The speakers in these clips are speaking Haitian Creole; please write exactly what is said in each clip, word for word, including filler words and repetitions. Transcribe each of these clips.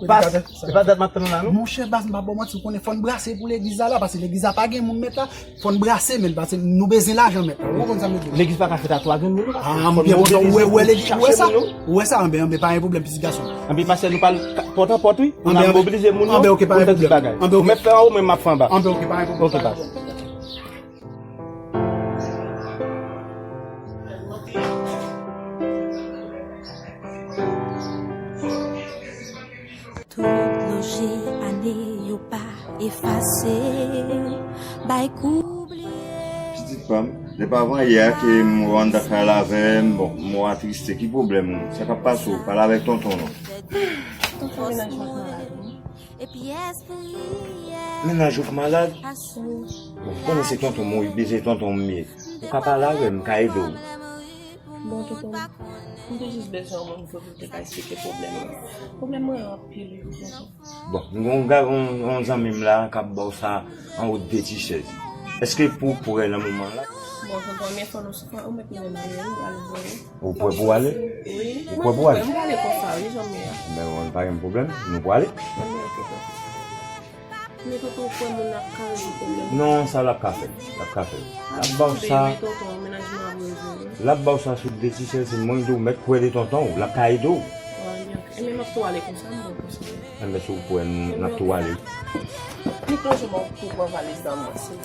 Baz, se pa dat m ap tann la, non? Monchè, baz, m pa ba w manti, ou konnen fò n brase pou legliz la la, paske legliz la pa gen moun mèt la, fò n brase, men, paske nou bezwen lajan mèt la. Ou konprann sa m vle di? Legliz pa ka fèt a twa grenn moun, non? Ah, m byen kontan, ou wè, ou wè legliz, ou wè sa? Ou wè sa, anben, anben, pa gen pwoblèm, pitit gason. Anben, pastè, nou pral pòt an pòt, wi. Anben, anben, oblize moun yo, anben, ok, pa gen pwoblèm. Anben, ok, pa gen pwoblèm. Ou mèt fè anwo, men m ap fè anba. Anben, ok, pa gen pwoblèm. Ok, baz. Tout lonje ane yo pa efase, bay kou bliye. Pitit pa m, depi avan yè ke m wè w anndan kay la avè m, bon, m wè w atriste. Ki pwoblèm ou? Sa k ap pase w? Pale avèk tonton w non. Tonton, mennaj mwen malad, wi. Mennaj ou k malad? Bon, ou konnen se tonton m, wi, se tonton m ye. Ou ka pale avè m, m ka ede w. Bon, tonton, m te jis bezwen yon moun vre pou m te ka eksplike pwoblèm mwen. Pwoblèm mwen yo anpil, wi, tonton. Bon, m gen yon ga-, yon, yon zanmi m la k ap ba w sa anwo de ti chèz. Èske pou, pou w prè nan moman la? Bon, tonton, men fò nou, fò ou mèt mennen m ale, wi, al vre. Ou prè pou w ale? Wi. Ou prè pou w ale? Mwen prè, m prale konsa, wi, zanmi a. Ben, bon, pa gen pwoblèm, nou prale. Anben, ok, tonton. Men tonton, ou kwè moun ap ka rezoud pwoblèm? Non, sa l ap ka fè. L ap ka fè. L ap ba w sa. Men tonton, mennaj mwen ap rezoud, wi. L ap ba w sa sou de ti chèz, se mwen ki di w mèt kwè de tonton w, l ap ka ede w. Anben, ok. Ebyen, m ap tou ale konsa, m ba w konsa. Anben, si w kwè, n, n ap tou ale. Ni konsa, m ap tou pran valiz la, mwen, si.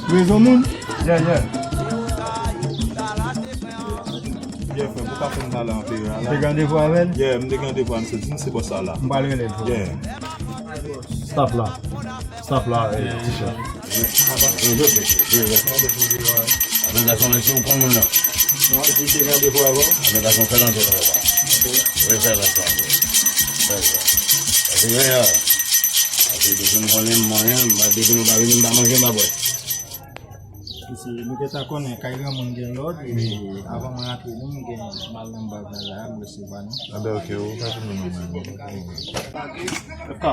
Rezon moun? Yeah, yeah. Yeah, frè, pou pa fè m pale anpe a la. Te gen randevou avè l? Yeah, m te gen randevou avè l, m soti, se bòs sa la. M pral rele l pou ou. Yeah. Staff la. Staff la, eh, ti chèf. Avan gason, men si ou konn moun nan. Non, epi te gen randevou avè w? Avan gason, fè l antre nan papa. Wi, fè l antre. Fè l. Paske, ya. Paske depi m konnen m manyen, depi nou pa vini, m pa manje, m pa bwè. Mesye, nou gentan konnen kay granmoun gen lòd, e avan mwen antre nou, m gen mal nan bag la, m resevwa nou. Anben, ok, ou ka tounen nòmal. F K.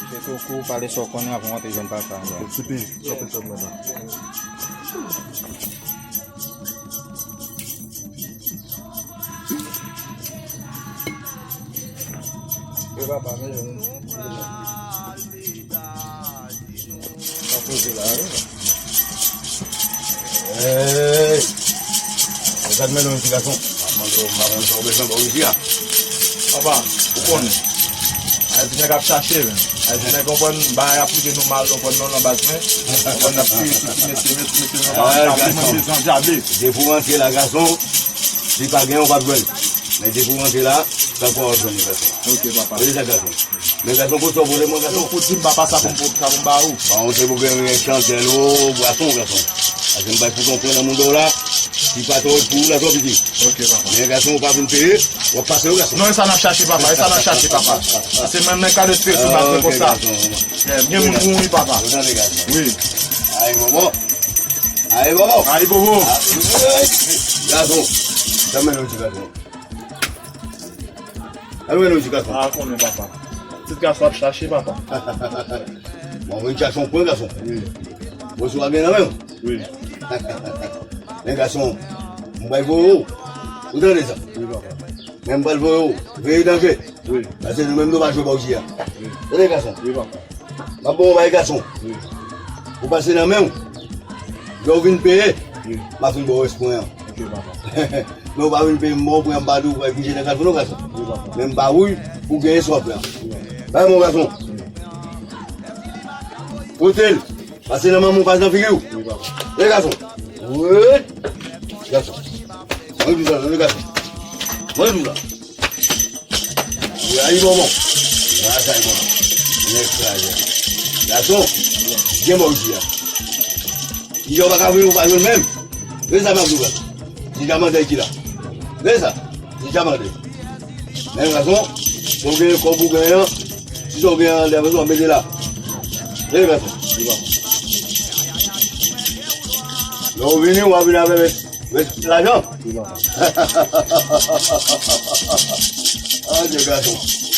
Fè koukou, pale sa w konnen avan w antre jwenn papa. Tipi, sa w konn fè mwen la? Yo papa, men yo. Pa poze la, wi. Hey! Ou gad men yon ti gason. M ap mande w, m pa konn sa w bezwen bò isi a. Papa, ou konnen. Ayiti nèg ap chache, men. Ayiti nèg konprann, bagay ap rive nou mal, konprann non, nan baz mwen. Konprann n ap kriye sou ti mesye, mesye, mesye, nou pa konn sa, mwen bezwen djable. Depi w rantre la, gason, si pa gen, ou p ap jwenn. Men depi w rantre la, tankou w ap jwenn li, gason. Ok, papa. Wi, sa, gason. Men gason, kote w vole mwen, gason? Ou di m papa sa pou m, pou sa pou m ba ou. Bon, ou te pou gen, gen chandèl, o, bwason, gason. Paske m bay pou tonton nan moun do la, li pa twò pou ou la, twò piti. Ok, papa. Men gason, ou pa vin peye, w ap pase yo, gason. Non, e sa n ap chache, papa, e sa n ap chache, papa. Se menm nan ka de espiritu, m ap fè konsa. Ok, gason. Yeah, m gen moun pou ou, wi, papa. Ou tande, gason? Wi. Ay, bobo. Ay, bobo. Ay, bobo. Ah, wi. Gason. Sa men yon ti gason. Al wè nou ti gason. A, konnen, papa. Ti gason ap chache, papa. Bon, mwen chache yon pwen, gason. Wi. Bon, si w a gen nan men w. Wi. Men gason, m bay voye w. Ou tande sa? Wi, papa. Men m pral voye w. Veye danje. Wi. Paske nou menm nou pa jwe bò isi a. Wi. Tande, gason. Wi, papa. M ap ba w yon bagay, gason. Wi. Ou pase nan men w. Lè w vin peye, wi, m ap vin ba w rès pwen an. Ok, papa. Men ou pa vin peye m, bon, pwen an m pa di w, ou pral pije nan kalfou non, gason. Wi, papa. Men m pa wouyè pou genyen sa w ap fè an. Wi. Bay mwen, gason. Pote l. Pase nan manman w, pase nan figi w. Wi, papa. Tande, gason. Wi. Gason. Mwen di sa, tande, gason. Mwen di sa. Ayi, bonbon. Ayi, bonbon. Nèg kraze. Gason, gen bò isi a. Kijan w pa ka vini, ou pa jwenn menm. Tande sa m ap di w la. Ti jamandè ki la. Tande sa. Ti jamandè. Men gason, si w gen kòb ou genyen an, si w genyen an, lè w mete la. Men gason, li bon. Lè w vini, w a vin avèk res-, res-, lajan. Li bon. Adye gason.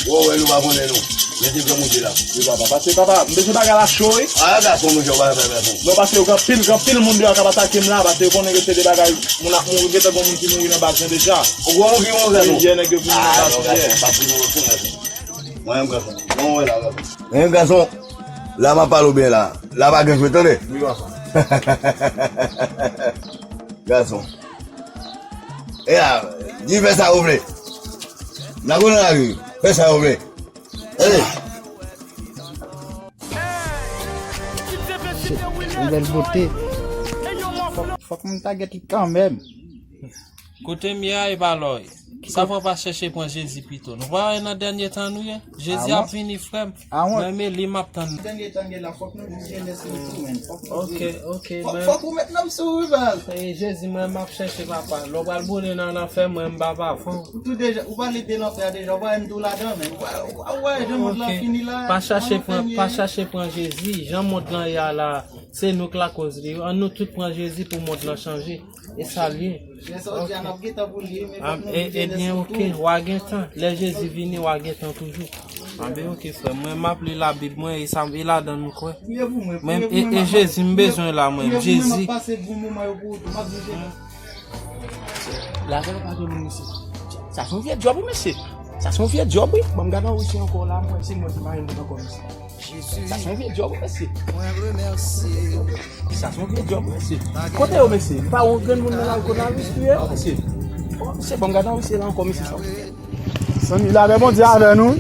Wè, wè, nou pa konnen nou. Mete granmoun la. Wi, papa. Pase, papa, m bezwen bagay la cho, wi. A, gason, monchè, w pa fè gason. Non, pase yo gen anpil, gen anpil moun deyò k ap atake m la, pase yo konnen ke se de bagay, moun ap mouri, gentan gen moun ki mouri nan baz lan deja. Ou gen moun ki mouri, gason? Wi, yè nèg yo vini nan baz lan yè. Mwen menm gason. Non, wè la, gason. Mwen menm gason. La m ap pale w byen la. La pa gen jwe, tande? Wi, gason. Gason. E a, di fè sa ou vle. N a konnen lari, fè sa ou vle. Hey! Shit, yon bèl bote. Fòk, fòk m tagèt li kanmenm. Kote m ye a, e pa la w ye. Sa fè w pa chèche pran Jezi pito? Nou pa wè nan dènye tan nou ye? Jezi ap vini, frè m. Mwen menm li m ap tann. Dènye tan gen la, fòk nou di jenès nou tou, menn. Fòk nou di. Ok, ok, fòk, men fòk ou met nan sou wi, baz. E Jezi, mwen m ap chèche papa. Lè w pral boule nan lanfè, mwen m pa pa fè w. Ou tou deja, ou pale de lanfè a deja, ou pa wè m tou ladan, menn. Ou pa, ou pa wè jan mond lan fini la. Pa chache pran, pa chache pran Jezi. Jan mond lan ye a la, se nou k lakoz li. Ann nou tout pran Jezi pou mond lan chanje. E sa l ye. Men sa w di a, n ap gentan pou li, men fòk nou di jenès nou tou. Ebyen, ok, w a gen tan. Lè Jezi vini, w a gen tan toujou. Anben, ok, frè m. Mwen, m ap li Labib mwen, e sa, e ladan l m kwè. Priye pou mwen, priye pou mwen, e, e Jezi m bezwen la, mwen, Jezi. Priye pou mwen, m ap pase bon moman yo pou ou tou. M ap di jenès. Lakay la pa gen moun isi. Sa se yon vye djòb, wi, mesye. Sa se yon vye djòb, wi. Ban m gade anwo isi ankò la, m wè se mwen ki pa gen moun ankò isi. Sa se yon vye djòb, mesye. Sa se yon vye djòb, mesye. Kote yo, mesye? Pa yon grenn moun nan lari kowonaviris touye yo, mesye. O, mesye, ban m gade anwo isi la ankò, mesye, sa. Zanmi, lapè Bondye avè nou.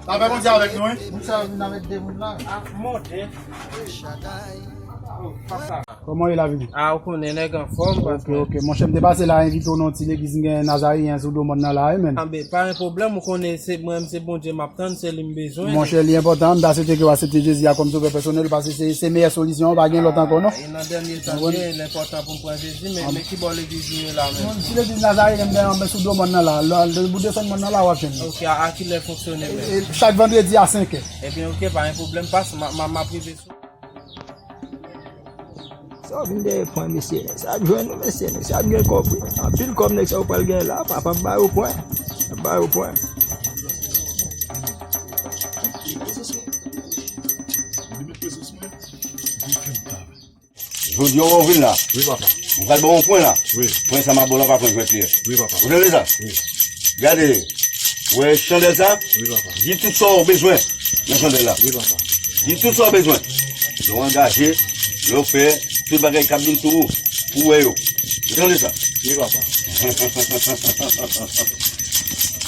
Lapè Bondye avèk nou, wi. Moun sa yo vin avèk de moun la. A, monte. Kòman w ye, Lavi? A, ou konnen nèg anfòm, patwon. Ok, ok. Monchè, m te pase la, envite w nan yon ti legliz, m gen Nazareyen sou do mòn nan la, wi, menn. Anben, pa gen pwoblèm, ou konnen se mwen, se Bondye m ap tann, se li m bezwen. Monchè, li enpòtan, m ta swete ke w aksepte Jezi a kòm sovè pèsonèl, paske se, se meyè solisyon an, pa gen lòt ankò, non. A, e nan dènye tan, byen, l enpòtan pou m pran Jezi, men, men ki bò legliz ou ye la menm? Yon ti legliz Nazareyen, m gen anben sou do mòn nan la, la, lè ou desann mòn nan la, w ap jwenn li. Ok, a, a kilè l fonksyone menm? E, e, chak vandredi a senk è. Ebyen, ok, pa gen pwoblèm, pas, m a, m a, m ap rive sou. Sa w vin dèyè pwen, mesye? Nèg sa ap jwenn nou, mesye. Nèg sa ap gen kòb, wi. Anpil kòb nèg sa yo pral gen la. Papa ap ba yo pwen. Ap ba yo pwen. Jodi a w vin la. Wi, papa. M pral ba w yon pwen la. Wi. Pwen sa m ap ba w la pa pwen jwèt li ye. Wi, papa. Ou tande sa? Wi. Gade, ou wè chandèl sa? Wi, papa. Di tout sa w bezwen nan chandèl la. Wi, papa. Di tout sa w bezwen. Lè w angaje, lè w fè, tout bagay k ap vin sou ou, pou w wè yo. Ou tande sa? Wi, papa.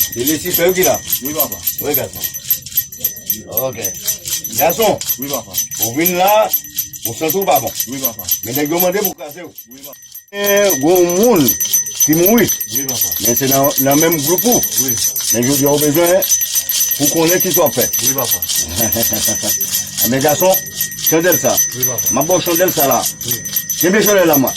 Se Lisifè wi ki la. Wi, papa. Wi, gason. Ok. Gason. Wi, papa. Ou vin la, ou santi w pa bon. Wi, papa. Men nèg yo mande pou kraze w. Wi, papa. Gen yon moun ki mouri. Wi, papa. Men se nan, nan menm gwoup ou. Wi. Men jodi a ou bezwen pou konnen kisa w ap fè. Wi, papa. Men gason, chandèl sa. Wi, papa. M ap ba w chandèl sa la. Wi. Kenbe chandèl la, mwen.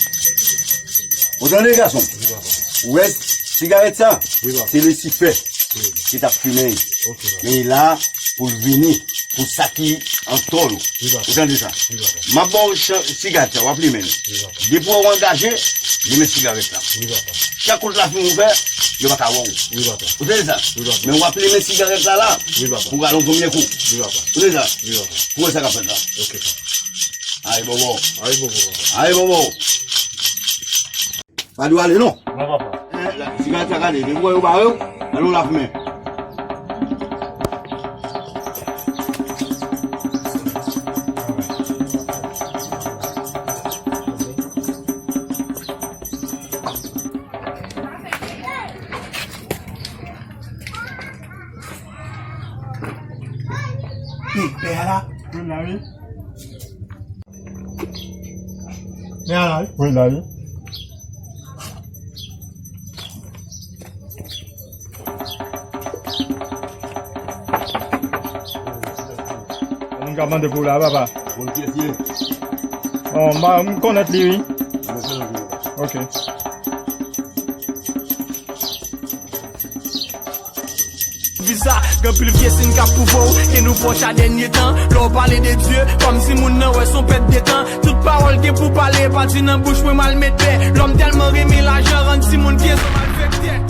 Ou tande, gason? Wi, papa. Ou wè sigarèt sa? Wi, papa. Se Lisifè ki t ap fimen. Ok, papa. Men li la pou l vini pou sa ki an tò nou. Wi, papa. Ou tande sa? Wi, papa. M ap ba w chan-, sigarèt sa, w ap limen l. Wi, papa. Depi w angaje, limen sigarèt la. Wi, papa. Chak kout lafimen ou fè, yo pa ka wè w. Wi, papa. Ou tande sa? Wi, papa. Men w ap limen sigarèt la la. Wi, papa. Pou w alonje yon kou. Wi, papa. Ou tande sa? Wi, papa. Pou w wè sa k ap fèt la. Ok, papa. Ay, bobo. Ay, bobo, papa. Ay, bobo. Pa dwe ale, non. Non, papa. Eh, la, sigarèt sa gade, depi w wè yo bare w, gade w lafimen. Hey, pè a la? Wi, la, wi. Men ala wi. Wi, la wi. Moun k ap mande pou ou la, papa. Bon, kiyès li ye? Bon, m pa, m konèt li, wi. Ok. Visa, gen pil vye siy k ap pwouve w ke nou pwòch a dènye tan. Lè w pale de Dye, kòmsi moun nan wè s on pèt de tan. Tout pawòl gen pou pale, pati nan bouch mwen m al met bè. Lòm tèlman renmen lajan, rann timoun pye zo malfektè.